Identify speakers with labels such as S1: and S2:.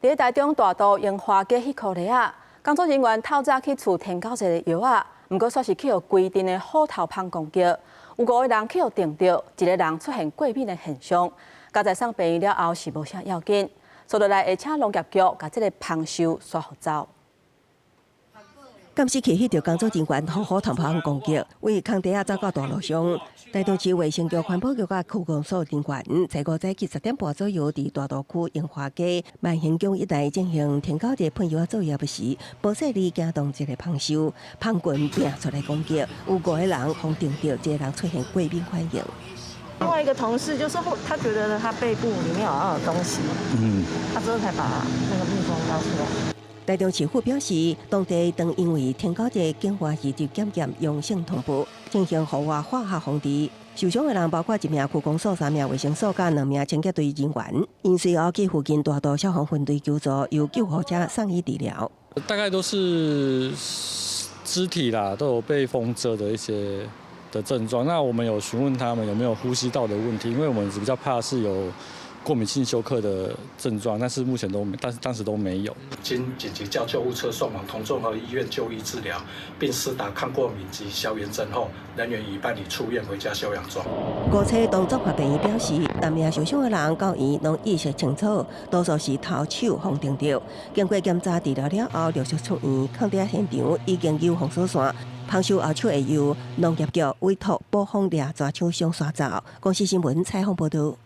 S1: 佇台中大肚榮華街彼箍犁仔，工作人員透早去除天狗一个藥仔，毋過煞是去予規陣的虎頭蜂攻擊，有五個人去予叮著，一个人出現過敏的現象，佳哉送病院了後是無啥要緊，煞落來會請農業局共這个蜂獸徙走。
S2: 監視器翕著工作人員予虎頭蜂攻擊，對空地仔走到大路上。台中市衛生局環保局佮區公所人員，在五早起10點半左右，佇大肚區榮華街萬興宮一帶進行天狗日噴藥作業時，無細膩驚動一个蜂獸，蜂群拼出來攻擊，有五個人予叮著，一个人出現過敏反應。
S3: 另外一個同事就說，他覺得他背部裡面好像有東西，他之後才把那個蜜蜂撈出來。
S2: 台中市府表示，當地當因為天狗日境外移入檢驗陽性通報，進行戶外化學防治。受傷的人包括一名區公所、三名衛生所佮兩名清潔隊人員。𪜶隨後去附近大肚消防分隊求助，由救護車送醫治療。
S4: 大概都是肢體啦，都有被蜂蟄的一些的症狀。那我們有詢問他們有沒有呼吸道的問題，因為我們比較怕是有過敏性休克的症狀，但是目前都沒，但是當時都沒有。
S5: 經緊急叫救護車送往同綜合醫院就醫治療，並施打抗過敏及消炎針後，人員已辦理出院回家休養中。
S2: 五車東綜合病院表示，六名受傷的人到院攏意識清楚，多數是頭手予叮著。經過檢查治療了後，陸續出院。空地現場已經有封鎖線，蜂獸後手會由農業局委託捕蜂獵抓廠商徙走。公視新聞採訪報導。